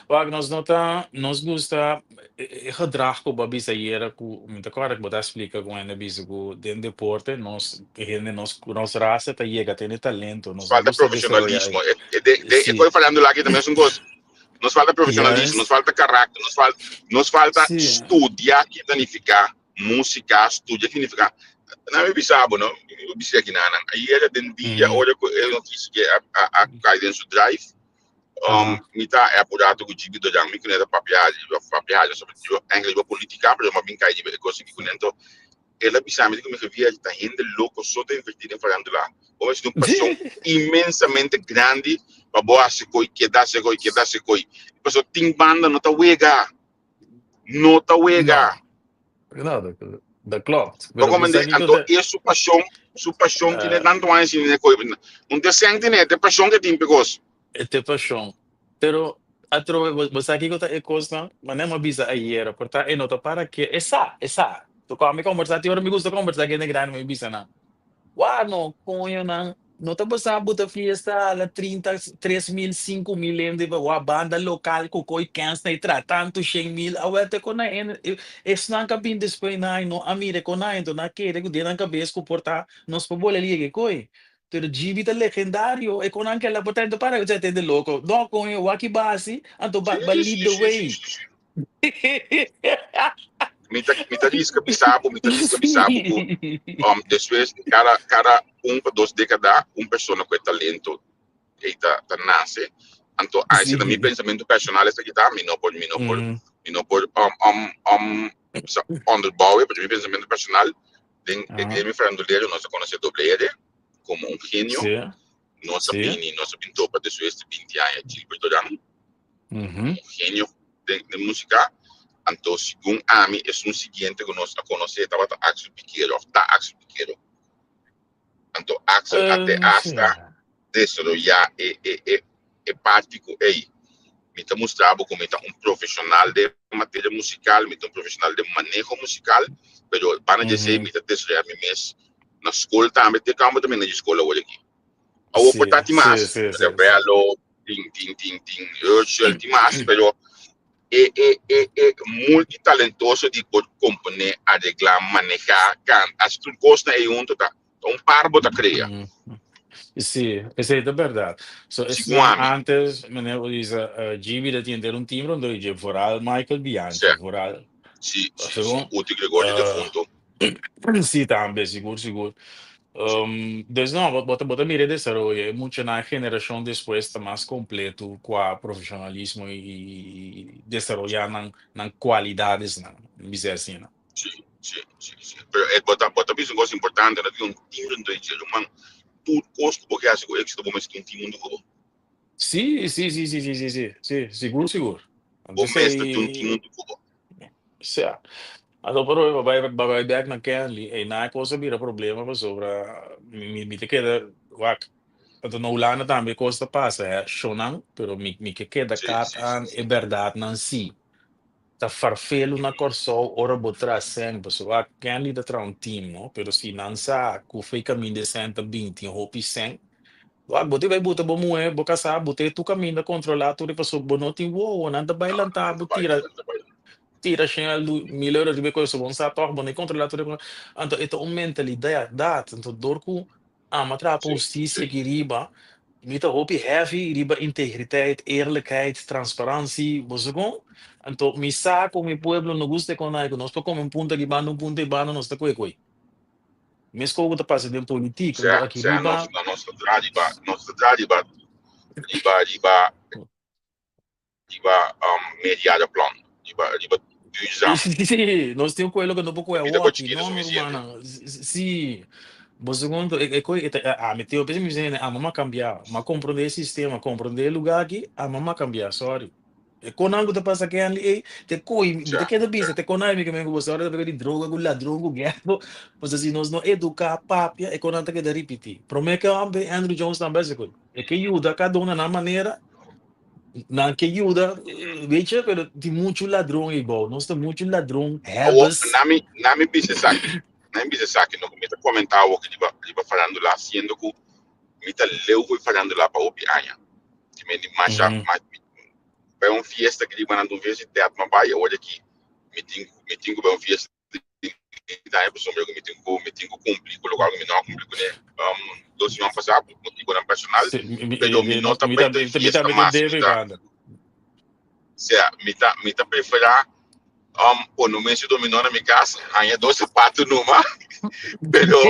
Speaker 3: Wak, nos no ta, nos gusta e gedrag ku bo a bisa ayera ku mi ta kòrda ku bo ta splika ku hende a bisa ku den deporte nos hende nos nos rasa ta yega tene talento,
Speaker 4: nos no Falta gusta desaroyá profesionalismo. e. E, de, de, e
Speaker 3: Sí.
Speaker 4: koi falando aki ta mesun kos. Nos falta profesionalismo, nos
Speaker 3: Juist.
Speaker 4: falta karakter, nos falta, nos falta
Speaker 3: Sí.
Speaker 4: studia ki ta nifiká Músika, studia signifiká, na mi bisa bo no, mi bisa aki na nan, ayera den dia ora ku e notisia ke a a kai den su drive, mi ta app un rato ku Gibi Dojan, mi kuné ta papia papia sobre enkele riba politika, pero mi a bin kai riba e kos aki kuné, anto el a bisa mi di ku mi Javier ta hende loko so ta invertí den farándula, bo mester tin un pashon inmensamente grandi pa bo hasi koi, keda hasi koi, keda hasi koi, pasobra tin banda no ta wega. No ta wega.
Speaker 3: No, no, dat, dat klopt.
Speaker 4: Pero como de, anto e su pasión, su pasión tiene eh. tanto años sin ne Un te sente ne, te pasión que tin pecos.
Speaker 3: Te pasión. Pero atrobe bo, bo sa kiko ta e kosnan, ma nem a bisa ayera, por ta e no ta para ke, e sa, e sa. To cuando mi conversa, ti ora mi gusta conversa ku hende grandi, mi bisa nan, Wak no, koño nan, no ta basa buta fiesta ala 30, 3000, 5000 hende pa wak banda lokal ku koi kens na e tra tantu 100.000, awel te kon nan hende, esnan ka bin despues nan no a mira kon nan hende, nan a kere ku den nan kabes ku por ta nos por bole liga e koi. Pero GB ta legendario, e kon nan kela por ta hende para ku hende loko, no koño wak ki basi, anto ba ba lead the way.
Speaker 4: Mi ta, mi ta riska bisa bo, mi ta riska bisa bo ku despues di kada, kada un pa dos dékada un persona ku e talento ei ta, ta nase. Anto ai si ta mi pensamentu personal esaki ta, mi no por, mi no por, mi no por sa onderbouwen, pero mi pensamentu personal den e gremio farandulero nos a konosé Doble R komo un genio. Nos a bini, nos a bin topa despues di 20 aña Gilbert Doran. Un genio den den música. Anto segun ami esun siguiente ku nos a konosé tabata Axel Piquero òf ta Axel Piquero. Anto Axel a te hasta desaroyá e e e e parti ku ey mi ta mustra bo ku mi ta un profeshonal den materia musikal, mi ta un profeshonal den maneho musikal, pero banda di esei mi ta desaroyá mi mes na skol tambe, te kamba ta mi na di skol awor aki. Awor por ta tin mas, Rebelo, tin tin tin tin Herschel, tin mas, pero e e e e multitalentoso di por komponé, areglá, manehá, kanta, hasi tur kosnan ei huntu ta un par bo ta krea.
Speaker 3: Sí, esei ta bèrdat. So
Speaker 4: Segun
Speaker 3: esnan
Speaker 4: ami.
Speaker 3: antes, meneer bo bisa, GB ta tin henter un team rondó di dje, vooral Michael Bianchi,
Speaker 4: Sí.
Speaker 3: vooral.
Speaker 4: Sí, sí, sí. Uti Gregorio defunto.
Speaker 3: Sí, tambe, sigur, sigur. Dus no, bo bo ta mira e desaroyo, e muchanan e generashon despues ta mas kompleto kua profeshonalismo i desaroyá nan nan kualidadesnan, mi bisa asina.
Speaker 4: Sí, sí, sí, sí. Pero e bo ta bo ta bisa un kos importante, no tin un team rondó dje, ruman. Tur kos ku bo ke hasi ku éksito bo mester tin un team huntu ku bo.
Speaker 3: Sí, sí, sí, sí, sí, sí, sí, sí, sigur, sigur.
Speaker 4: Bo mester tin un team huntu ku bo.
Speaker 3: Sea. Anto por hoy bai bai bek na Kenley, ey na e kos a bira problema pasobra mi mi ta keda wak. Anto na Hulanda tambe e kos ta pasa hè, shownan, pero mi mi ke keda kat aan e bèrdatnan si. Ta farfelu na Kòrsou ora bo traha sèn pasobra wak Kenley ta traha un team no, pero si nan sa ku fe kaminda e sèn ta bin tin hopi sèn, Wak, bo tin bai buta bo muhé, bo kasá, bo te tur kaminda kontrolá tur e pasobra bo no tin wowo, nan ta bai lantá bo tira tira shen al mil euro riba e kos, bo no sa tòg, bo no kontrolá tur e kos. Anto e ta un mentalidat, anto dor ku ama traha pa hustisia aki riba, mi ta hopi heavy riba integriteit, eerlijkheid, transparansi, bo sa kon? Anto mi sa ku mi pueblo no gusta e kon ai, ku nos por kome un punta aki banda, un punta ei banda, nos ta koe koe. Meskos ku ta pasa den politik, anto
Speaker 4: Sea,
Speaker 3: aki
Speaker 4: sea
Speaker 3: riba.
Speaker 4: nos, no, nos ta traha riba, nos ta traha riba, riba, riba, riba um, meerjaren plan, riba, riba duurzaam.
Speaker 3: Sí, nos tin un pueblo ku no por kohe
Speaker 4: Mi ta
Speaker 3: awor
Speaker 4: kohe
Speaker 3: aki.
Speaker 4: chiquito
Speaker 3: No, mi
Speaker 4: suficiente.
Speaker 3: rumannan. Sí. Bo segundo, e, e koe, e ta, ami tin hopi mi bisa, ama m'a kambia. M'a komprondé e sistema, komprondé e lugá aki, ama m'a kambia, sorry. E konan ku ta pasa Kenley ei, te koi, mi ta
Speaker 4: Ja,
Speaker 3: keda bisa,
Speaker 4: ja.
Speaker 3: te konan mi ke men ku bo sa ora ta papia di droga ku ladron ku guerra, pasobra si nos no eduká papia e konan ta keda ripití. Promé ke homber Andrew Jones tambe hasi koi. E ke yuda kada un na nan manera, nan ke yuda, weet je, pero tin muchu ladron ei bou, nos ta muchu ladron,
Speaker 4: Awo,
Speaker 3: hebbes.
Speaker 4: nami, nami bisa esaki, nami bisa esaki, no ku mi ta komentá awo riba, riba farándula, siendo ku mi ta leu ku e farándula pa hopi aña. Ti men di masha, ma, bai un fiesta ki di bananta un fiesta di tet ma bai awor aki mi tin mi tin ku bai un fiesta di daña pasobra ku mi tin ku mi tin ku kumpli ku lokual ku mi no a kumpli kuné um dos siman pasá por motibonan personal
Speaker 3: Sí, mi, mi,
Speaker 4: pero mi
Speaker 3: eh,
Speaker 4: no
Speaker 3: nos,
Speaker 4: ta
Speaker 3: mi
Speaker 4: bai
Speaker 3: tambe,
Speaker 4: den
Speaker 3: mi
Speaker 4: fiesta
Speaker 3: tambe tin
Speaker 4: mas mi
Speaker 3: debe,
Speaker 4: ta
Speaker 3: banda.
Speaker 4: sea mi ta mi ta preferá um pone un mesa dominó na mi kas haña dos zapato numa pero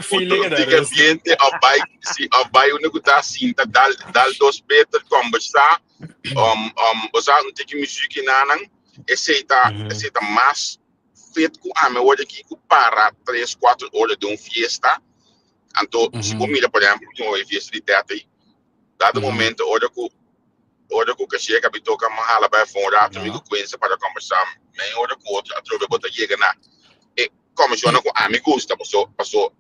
Speaker 3: Feeling
Speaker 4: un
Speaker 3: da
Speaker 4: tika
Speaker 3: rust.
Speaker 4: ambiente of bai si of bai unda ku ta sinta dal dal dos beter kombersá um um osea un tiki muziek nanan esei ta esei ta mas fit ku ami awor aki ku para tres kuater ora den un fiesta anto si bo mira por ehempel último e fiesta di tèt ei dado momento ora ku Ora ku Kashia kabi toka mi hala bai afó un ratu mi ku Quincy para kombersá mei ora ku otro atrobe bo ta yega na e komishonnan ku ami gusta paso paso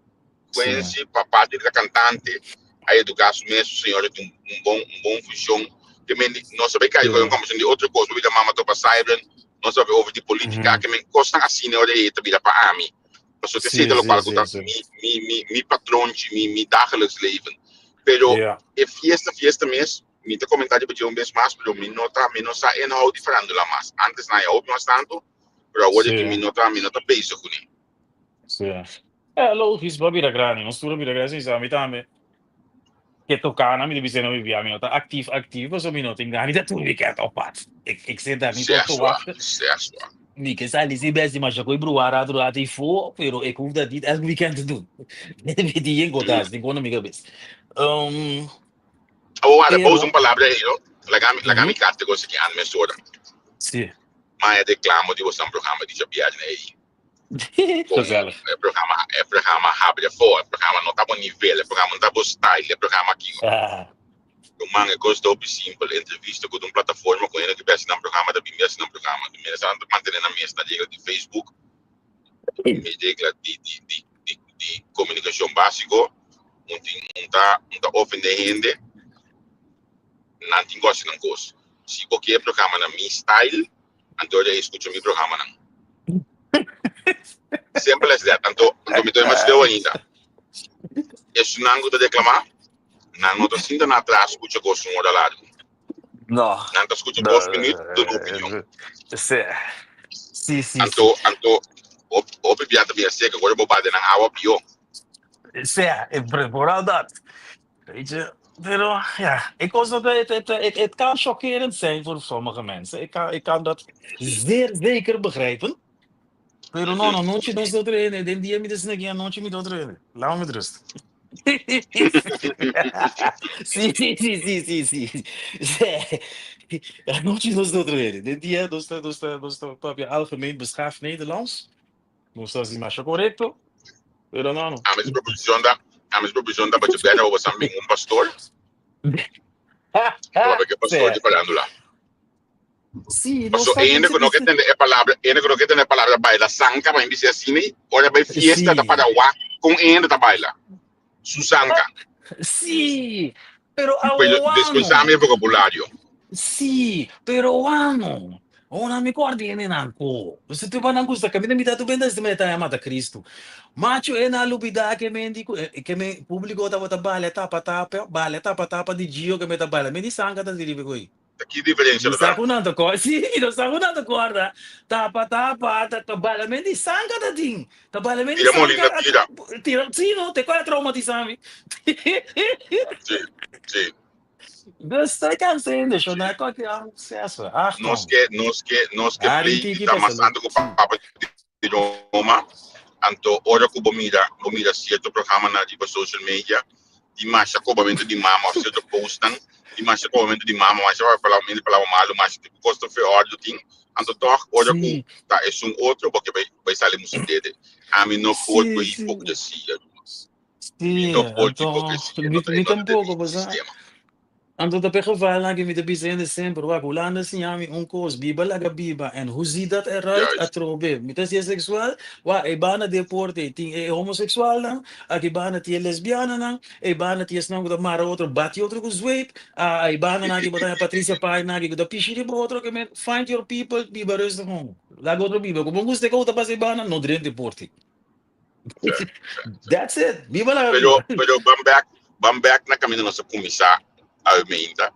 Speaker 4: Quincy pa parti di ta kantante a eduká su mes su señora tin un bon un bon funshon ke men di nos a bai kai un kombershon di otro kos bo bira mama topa Cybren nos a bai over di politika ke men kosnan asina ora ei ta bira pa ami paso te esei ta lokual ku ta mi mi mi mi patronchi mi mi dagelijks leven pero e fiesta fiesta mes Mi ta comenta riba dje un bes mas, pero mi no ta, mi no sa inhoud di farandula mas. Antes nan ya hopi mas tanto, pero awor aki mi no ta, mi no ta bezig cune.
Speaker 3: Sí. Eh, logisch, bo a bira grandi, nos tur a bira grandi, si, mi tambe. Ke toca nan, mi ta bisa no bibia, mi no ta actief actief, pasobra mi no tin gana di ta tur weekend op pad. Ik, ik zit daar niet op
Speaker 4: Sea
Speaker 3: te
Speaker 4: sua,
Speaker 3: wachten.
Speaker 4: sea sua.
Speaker 3: Mi ke sali si bes di masha koe bruha rato rato i fo, pero ik hoef dat niet elk weekend te doen. Mi tin yen kotas, tin kono mi kabes. Um,
Speaker 4: Awor wara, bo usa
Speaker 3: pero,
Speaker 4: un palabra ei, no? Laga mi, laga mi
Speaker 3: mhm,
Speaker 4: karte kos aki an mesora.
Speaker 3: sí.
Speaker 4: Ma e reclamo di bosan programa di djabièrnè ei. Kon
Speaker 3: Gezellig.
Speaker 4: e programa, e programa habri afó, e programa no ta bo nivel, e programa no ta bo style, e programa kiko.
Speaker 3: Ah,
Speaker 4: Ruman, e kos ta hopi simpel. Entrevista ku ta un plataforma ku hende ku bèsi nan programa ta bin bèsi nan programa. Di mester nan ta mantené nan mes na regla di Facebook, mi regla di, di, di, di, di komunikashon básiko. Un tin, un ta, un ta ofendé hende, nan tin ku hasi nan kos. Si bo ke e programa na mi style, anto ora ei skucha mi programanan. Simple as that. Anto, anto mi ta mas leu ainda. Esunnan ku ta reklamá, nan no ta sinta na atras skucha kos un ora largu.
Speaker 3: No.
Speaker 4: Nan ta skucha
Speaker 3: No,
Speaker 4: dos minuut, duna opinion.
Speaker 3: Sí. Sí, sí, sí.
Speaker 4: Anto, anto, hopi bia ta bia seka, ora bo bate nan awa pió.
Speaker 3: Sea, e vooral dat. Weet je, pero ja, ik was dat, het, het, het, het kan chockerend zijn voor sommige mensen. Ik kan dat zeer zeker begrijpen. Pero no, no, nochi nos otro hende. Den dia mi ta asina aki, anochi mi ta otro hende. Laat me met rust. Sí, sí, sí, sí, sí, sí. Sí. Anochi nos ta otro hende. Den dia nos ta, nos ta, nos ta papia algemeen beschaafd Nederlands. Nos ta hasi masha korekto. Pero no, no.
Speaker 4: Ami su proposicion ta, ami su proposicion ta pa dje bèna bo san bin un pastor. Bo papia ku e pastor di farándula.
Speaker 3: Sí, nos
Speaker 4: Paso
Speaker 3: ta
Speaker 4: hende ku no ke tende e palabra, hende ku no ke tende e palabra baila sanka, pa mi bisa asina, ora bai fiesta ta para wak kon hende ta baila su sanka.
Speaker 3: Sí, pero
Speaker 4: Pero
Speaker 3: awano.
Speaker 4: dispensá mi e vocabulario.
Speaker 3: Sí, pero awano. Ora mi kòrda hende nan ko. Boso te nan gusta kaminda mi ta tu benta este meta mata Cristo. Macho e na lubida ke men di ke men publico tabata baila tapa tapa, baila tapa tapa di Gio ke men ta baila. Men di sanka ta diribi koe.
Speaker 4: Ta ki diferencia
Speaker 3: Mi
Speaker 4: lo ta?
Speaker 3: sa ku nan ta kòrda. Sí, mi sa ku nan ta kòrda. Tapa, tapa, ta, ta bailament di sanka ta tin. Ta bailament di
Speaker 4: Tira molina,
Speaker 3: sanka.
Speaker 4: tira.
Speaker 3: Tira, sí no, te kòrda traumatisa mi.
Speaker 4: Sí, sí.
Speaker 3: Dus ta kansa hende, sho na kòrda ki an suceso.
Speaker 4: Nos
Speaker 3: Achtung.
Speaker 4: ke, nos ke, nos ke
Speaker 3: Ari
Speaker 4: play
Speaker 3: tiki
Speaker 4: ta
Speaker 3: pa
Speaker 4: mas
Speaker 3: salud.
Speaker 4: tantu ku papa di Roma. Anto ora ku bo mira, bo mira sierto programanan riba social media, di masha kobamentu di mama òf sierto postnan, di masha kobamentu di mama, masha palabra, mende palabra malu, masha tipo kos ta feòrdu tin. Anto tòg ora ku ta esun otro bo ke bai bai sali musu dede. Ami no por ku e hipokresia, ruman. Mi no por ku hipokresia, no ta
Speaker 3: Mi
Speaker 4: e no ta den
Speaker 3: tampoko,
Speaker 4: mi
Speaker 3: bo sa.
Speaker 4: sistema.
Speaker 3: Anto ta p'e gevalnan ki mi ta bisa hende semper, wak, Hulanda siña mi un kos, biba laga biba, en hoe ziet dat eruit? Atrobe, mi ta siña seksual, wak, e banda deporte tin e homoseksualnan, aki banda tin e lesbiananan, e banda tin esnan ku ta mara otro, bati otro ku zweep, ah, e bandanan aki bo ta haña Patricia Paay-nan aki ku ta pishi riba otro, ke men, find your people, biba rustig home, laga otro biba, ku bo gusta e kou ta pasa e banda, no drenta e porte. That's it. Viva la
Speaker 4: Pero, pero ban back, ban back na camino nos a cuminsa awe meinta.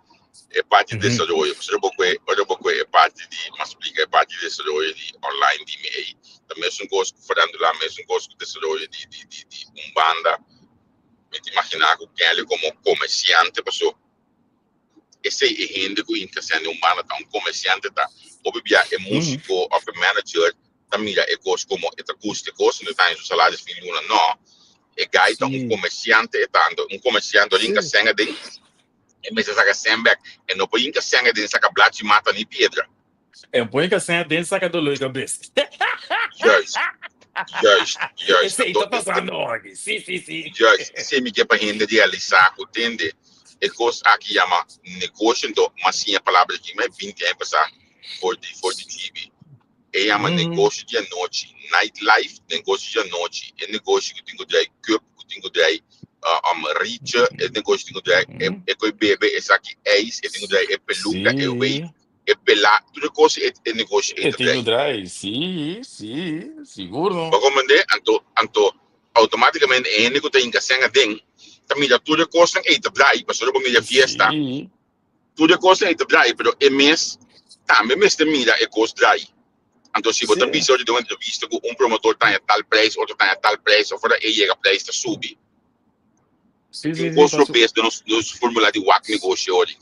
Speaker 4: E parti de desaroyo. Ora bo kue, ora bo kue e parti di, mas splica e parti di desaroyo di online di mi ei. Ta mesun kos ku farándula, mesun kos ku desaroyo di, di, di, di un banda. Mi ta imagina ku Kelly komo komersiante paso esei e hende ku inka sende un banda ta un komersiante ta hopi bia e músiko òf e manager ta mira e kos komo e ta gusta e kos no ta haña su salaris fin luna no e guy ta un komersiante e ta anto un komersiante ora inka sèn aden e mester saka sèn bèk e no por inka sèn aden saka blachi mata ni piedra.
Speaker 3: E por inka sèn aden saka dolor di kabes.
Speaker 4: Juist, juist, juist.
Speaker 3: Esei ta pasando aki. Sí, sí, sí.
Speaker 4: Juist, esei mi ke pa hende realisá ku tende e kos aki yama negoshi anto m'a siña palabra aki mai 20 aña pasá for di for di TV. E yama negoshi di anochi, night life, negoshi di anochi, e negoshi ku tin ku drai cup, ku tin ku drai rietje, e negoshi tin ku drai e e koi bebe esaki ijs, e tin ku drai e peluka, e wig, e pelá, tur e kos e e negoshi ei
Speaker 3: E
Speaker 4: ta
Speaker 3: tin ku
Speaker 4: drai.
Speaker 3: drai, sí, sí, sigur no.
Speaker 4: Bo komprendé? Anto, anto automáticamente e hende ku ta hinka sèn aden ta mira tur e kosnan ei ta drai, pasobra bo mira fiesta, Tur e kosnan ei ta drai, pero e mes tambe mester mira e kos drai. Anto si bo ta bisa ora den un entrevista ku un promotor ta haña tal prijs, otro ta haña tal prijs, of ora e yega prijs ta subi. Tin un kos robes den nos nos formula di wak negoshi ori.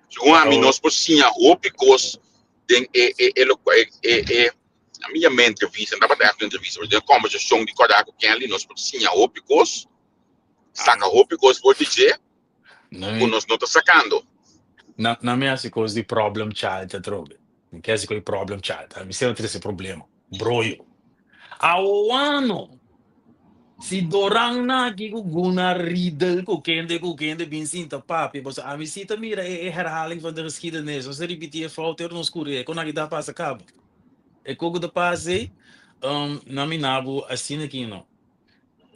Speaker 4: Segun ami nos por siña hopi kos den e e e e e e ami yama entrevista, no tabata ègt un entrevista, pero den e kòmbersashon di kòrda ku Kenley nos por siña hopi kos, saka hopi kos for di dje. ku nos no ta sakando.
Speaker 3: Na, na mi hasi kos di problem child atrobe. Mi ke hasi kos di problem child. Mi semper trese problema. Broyo. Awano! Si Doran na aki ku Gunnar Riedel ku kende ku kende bin sinta papia, pasobra ami si ta mira e herhaling van de geschiedenis. Nos ta ripiti e fout ora nos kuri e kon aki ta pasa kaba. E koko ta pasa ei, na mi nabu asina aki no.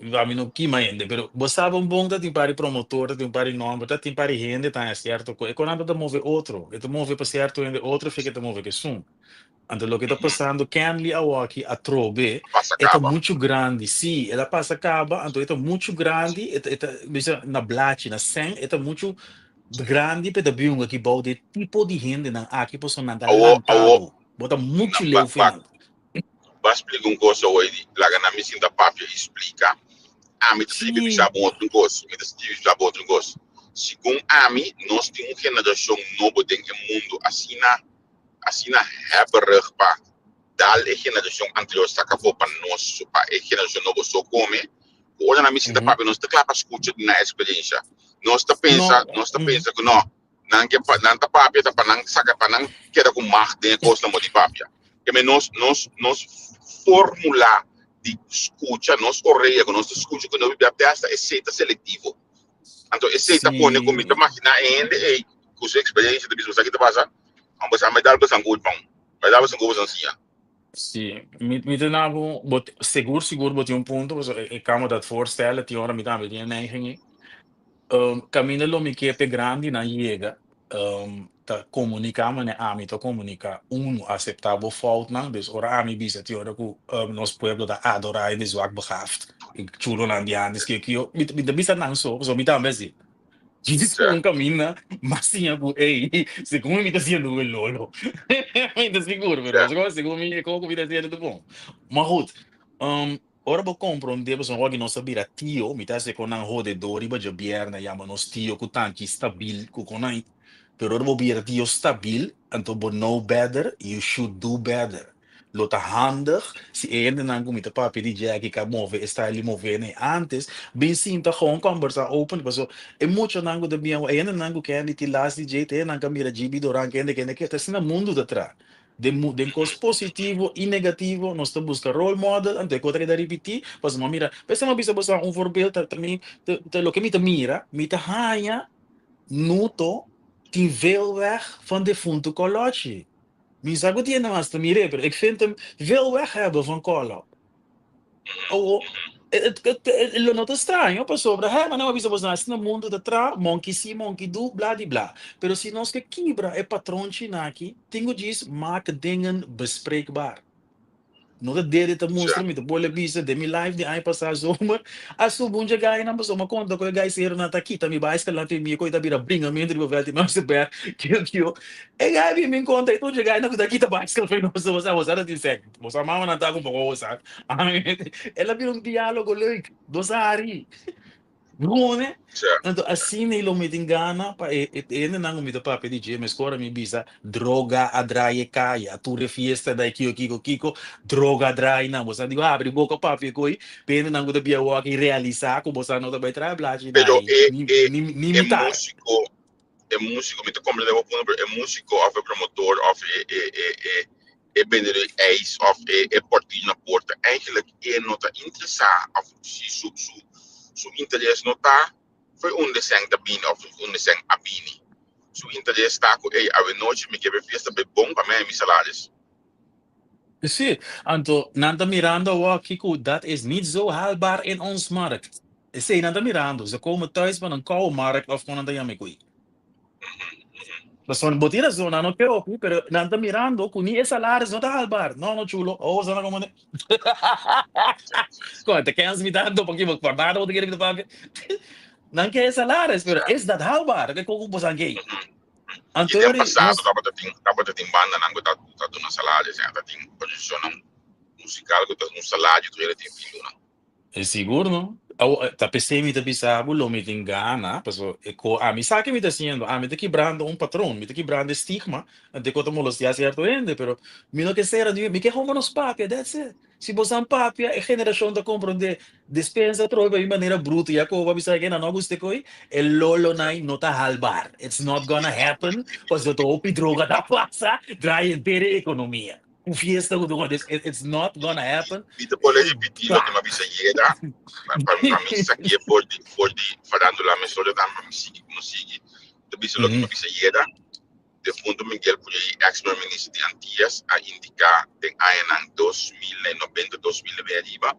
Speaker 3: Ami no kima hende, pero bo sa bon bon ta tin par di promotor, ta tin par di nomber, ta tin par di hende ta haña sierto ku e konan ta move otro, e ta move pa sierto hende, otro fe ke ta move kesun. Anto loke ta pasando Kenley awoki atrobe,
Speaker 4: Pasa
Speaker 3: e ta
Speaker 4: kaba.
Speaker 3: muchu grandi, si, el a pasa kaba, anto e ta muchu grandi, e ta e ta bisa na blachi, na sèn, e ta muchu grandi pa e ta biunga aki bou di e tipo di hendenan aki pasobra nan ta
Speaker 4: Awo,
Speaker 3: lanta
Speaker 4: awo,
Speaker 3: bo, bo ta
Speaker 4: na
Speaker 3: muchu
Speaker 4: ba
Speaker 3: leu
Speaker 4: ba
Speaker 3: final.
Speaker 4: Ba splika un kos awor di laga nan mi sinta papia i splika. Ami ta tribi bisa bo otro kos. Mi ta tribi bisa bo otro kos. Segun ami, nos tin un generashon nobo den e mundu asina, asina hebberig pa, dal e generashon anterior saka afó pa nos, pa e generashon nobo so kome, ku ora nan mi sinta papia nos ta kla pa skucha di nan eksperensha. Nos ta pensa, nos ta pensa ku no, nan ke pa, nan ta papia ta pa nan saka, pa nan keda ku mag den e kosnan bo di papia. Ke men nos, nos, nos formula di skucha, nos orea ku nos ta skucha ku no bibia testa, esei ta selektivo. Anto esei ta pone ku mi ta maginá e hende ei ku su eksperensha ta bisa, Bo sa ki ta pasa? Bo sa mi dal bosan ku pon, mi dal bosan ku bosan siña.
Speaker 3: Sí, mi ta na bo, bo sigur sigur bo tin un punto, pasobra ik kan me dat voorstellen, tin ora mi tambe tin e neiging ei. Kaminda lo mi ke p'e grandinan yega, ta komuniká manera ami ta komuniká. Unu, aseptá bo foutnan, dus ora ami bisa tin ora ku nos pueblo ta adorá hende zwak begaafd, e chulonan di antes kio kio, mi ta bisa nan so, pasobra mi tambe así. Djis ku un kaminda mas siña ku ey, segun mi ta siendo un lolo. Mi ta sigur, pero segun mi e kos ku mi ta hasiendo ta bon. Maar goed, Ora bo komprondé pasobra wak nos a bira tio, mi ta hasi kon nan hodedó riba djabièrnè yama nos tio ku tanchi stabil ku kon nan, pero ora bo bira tio stabil anto bo know better, you should do better. Lo ta handig si e hendenan ku mi ta papia di dje aki ka move e style di move nei antes, bin sinta gewoon kombersá openly pasobra e muchanan ku ta bin awo, e hendenan ku Candy tin las di dje, ta hendenan ka mira GB Doran kende kende ke, ta asina mundu ta traha. Den mu den kos positivo i negativo nos ta buska role model anto e kos ta keda ripití pasobra mi a mira p'esei mi a bisa boso un voorbeeld ta ta mi ta ta loke mi ta mira mi ta haña Nuto tin veel weg van defuntu Kòlòchi mi sa ku tin hende mas ta mir'é pero ik vind hem veel weg hebben van Kòlò. Awo, lo no ta straño pasobra he manera mi a bisa boso asina mundo ta traha, monkey see monkey do, bla di bla. Pero si nos ke kibra e patronchinan aki, tin ku djis maak dingen bespreekbaar. No ta dede ta mustra, mi ta bolbe bisa den mi live di aña pasá zomer, a subi un dje gainan pasobra mi a konta ku e gaiseronan ta kita mi baiskel nan mi ku e ta bira bringamentu riba vèlt di Muizenberg, kio kio. E gai bin mi konta e tur dje gainan ku ta kita baiskel pa nos, bo sa ta tin sèk. Boso mama nan ta ku un poko osa. El a bira un diálogo leuk. Nos a hari. Brone. Anto asina i lo mi tin gana pa e hendenan ku mi ta papia di dje meskor a mi bisa droga a draai e kaya, a tur e fiesta dai kiko kiko kiko, droga a draai nan. Boso a digo habri boka papia ku e hendenan ku ta bia wòk i realisá ku boso no ta bai traha blachi
Speaker 4: Pero
Speaker 3: nai
Speaker 4: e
Speaker 3: ni
Speaker 4: e
Speaker 3: ni ni
Speaker 4: e
Speaker 3: mitar.
Speaker 4: músiko e músiko mi ta komprendé bo punto pero e músiko òf e promotor òf e e e e e bendedor di ijs of e e portillo na porta eigenlijk e no ta interesa of si su su su interes no ta fo'i unda e sèn ta bini of unda e sèn a bini su interes ta ku ey awenochi mi ke be fiesta be bon pa mi haña mi salaris.
Speaker 3: Sí, anto nan ta mirando awor ku dat is niet zo haalbaar in ons markt. Esei nan ta mirando, ze komen thuis van een koude markt of kon nan ta yama e koe. Pasobra bo tin razon, nan no ke hopi, pero nan ta mirando ku ni e salaris no ta halbar. No, no chulo. Oh, sa na komo ne. Kon, te kens mi tanto pa kibo por nada bo ta kere mi ta papia. Nan ke e salaris, pero is dat haalbaar? Ke koko bosan ke?
Speaker 4: I den pasado tabata tin tabata tin bandanan ku ta ta duna salaris, ya ta tin produccionnan musical ku ta un salario tur hende tin fin duna.
Speaker 3: E sigur no. Awo, ta p'esei mi ta bisa bo lo mi tin gana, paso e ko ami sa ke mi ta hasiendo, ami ta kibrando un patron, mi ta kibrando e stigma, ante ko ta molestia sierto hende, pero mi no ke sera ni, mi ke homo nos papia, that's it. Si bosan papia, e generashon ta komprondé. Despensa atrobe pa mi manera bruto, ya koba bisa ke nan no gusta e koi, e lolonai no ta halbar. It's not gonna happen, pasobra ta hopi droga ta pasa, draai henter e ekonomia. Un fiesta ku duna des it's not gonna happen.
Speaker 4: Mi ta por repetí loke mi a bisa yera, pa pa mi sakié for di for di farándula mesora tambe pa mi sigui ku no sigui. Ta bisa loke mi a bisa yera, defunto Miguel Pujol, ex primer minister di Antillas a indiká den añanan 2090, 2009 ariba,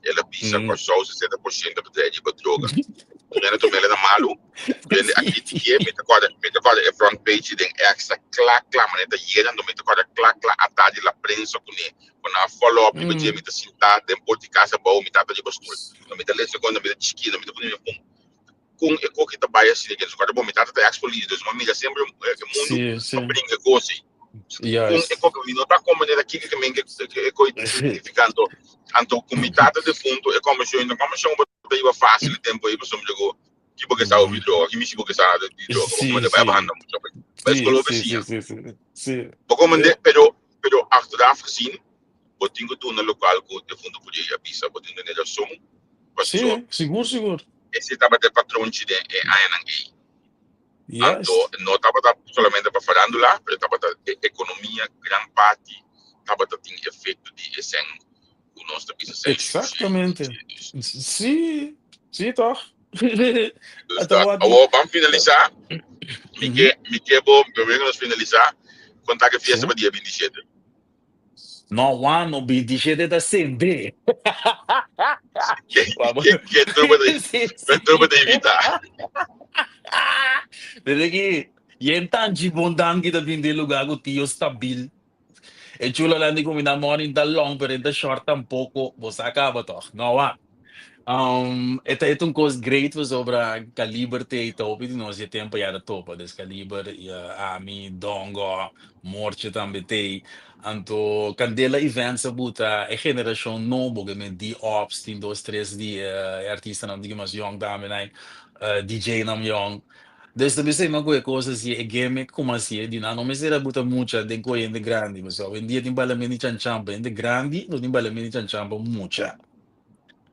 Speaker 4: el a bisa Kòrsou 60% ta trae riba droga. Rende Tomela ta malu. Rende a kritiké, mi ta kòrda, mi ta kòrda e front page den Extra kla kla, manera ta yera, anto mi ta kòrda kla kla ata di la prensa kuné. Ku nan a follow up riba dje, mi ta sintá den port di kas abou, mi tata riba stul. Anto mi ta lesa kon, mi ta chikí, mi ta pone mi pon. Kon e koki ta bai asina ke? Kòrda bon, mi tata ta ex polis, dus mi a mira semper e mundu pa bringa kos ei. Kon e koki, mi no ta komprendé ta kiko ke men ke e koki ta signifiká. Anto, anto ku mi tata defunto e kombershon, no kombershon bo ta iba fásil e tempu ei pasobra ku Ki bo ke sa obi droga? Ki mishi bo ke sa di droga? Bo komende bai banda mucha bai. Bai skol bo besiña. Bo komende, pero, pero achteraf gezien, Bo tin ku duna lokual ku defuntu Pujey a bisa, bo tin duna rason pasobra
Speaker 3: Sí, sigur sigur.
Speaker 4: esei tabata e patronchi den e añanan ei. Anto
Speaker 3: Juist.
Speaker 4: no tabata solamente pa farándula, pero tabata e ekonomia gran parti tabata tin efekto di e sèn ku nos ta bisa sèn shushi.
Speaker 3: Exactamente. Sí, sí toch?
Speaker 4: Dus
Speaker 3: Ata
Speaker 4: dat.
Speaker 3: wak di.
Speaker 4: Awor ban finalisá. Mi
Speaker 3: Mhm.
Speaker 4: ke mi ke bo promé ku nos finalisá, konta ke fiesta
Speaker 3: Sí.
Speaker 4: pa dia 27.
Speaker 3: No, Juan, no 27 ta sende.
Speaker 4: Ke
Speaker 3: Wak
Speaker 4: ke ke trupa ta
Speaker 3: Sí,
Speaker 4: ke
Speaker 3: sí.
Speaker 4: trupa ta invitá?
Speaker 3: Desde ki yen tanchi bon danki ta bin den lugar ku tio stabil. E chulanan di cuminda morning ta long pero e ta short tampoco. Bo sa caba toch? No wak. E ta e ta un cos great pasobra Caliber te y ta hopi di nos e tempo ya ta topa. Des Caliber, ami, Dongo, Morche tambe tey. Anto Candela Events a buta e generacion nobo ke men D-Ops tin dos tres di e artistanan di mas yong tambe nan, DJ-nan yong. Dus ta bisa ima ku e kos asi, e gimmick kuma asi e di nan no mester a buta mucha den ku hende grandi, pasobra awendia tin balamenti chanchan pa hende grandi, no tin balamenti chanchan pa mucha.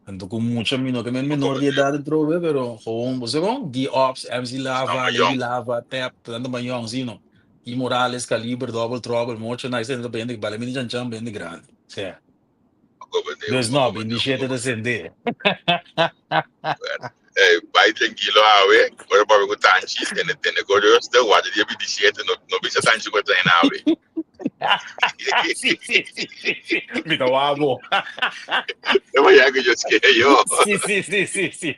Speaker 3: Anto ku mucha mi no ke men menor di edad atrobe, pero gewoon bo sa kon, D-Ops, MC Lava, Lady Lava, Tap, nan ta mayon si no. I Morales, Caliber, Double Trouble, Mocho, nan esei ta pa hende balamenti chanchan pa hende grandi. Sea. Dus no, 27 ta sende.
Speaker 4: Hey, bai tranquilo awe. Ora papia ku Tanchi, tene tene ko rustig. Wak dia 27, no no bisa Tanchi ku train awe.
Speaker 3: Sí, sí, sí, sí, sí. Mi ta wabo.
Speaker 4: E vaya ku yo ske yo.
Speaker 3: Sí, sí, sí, sí, sí.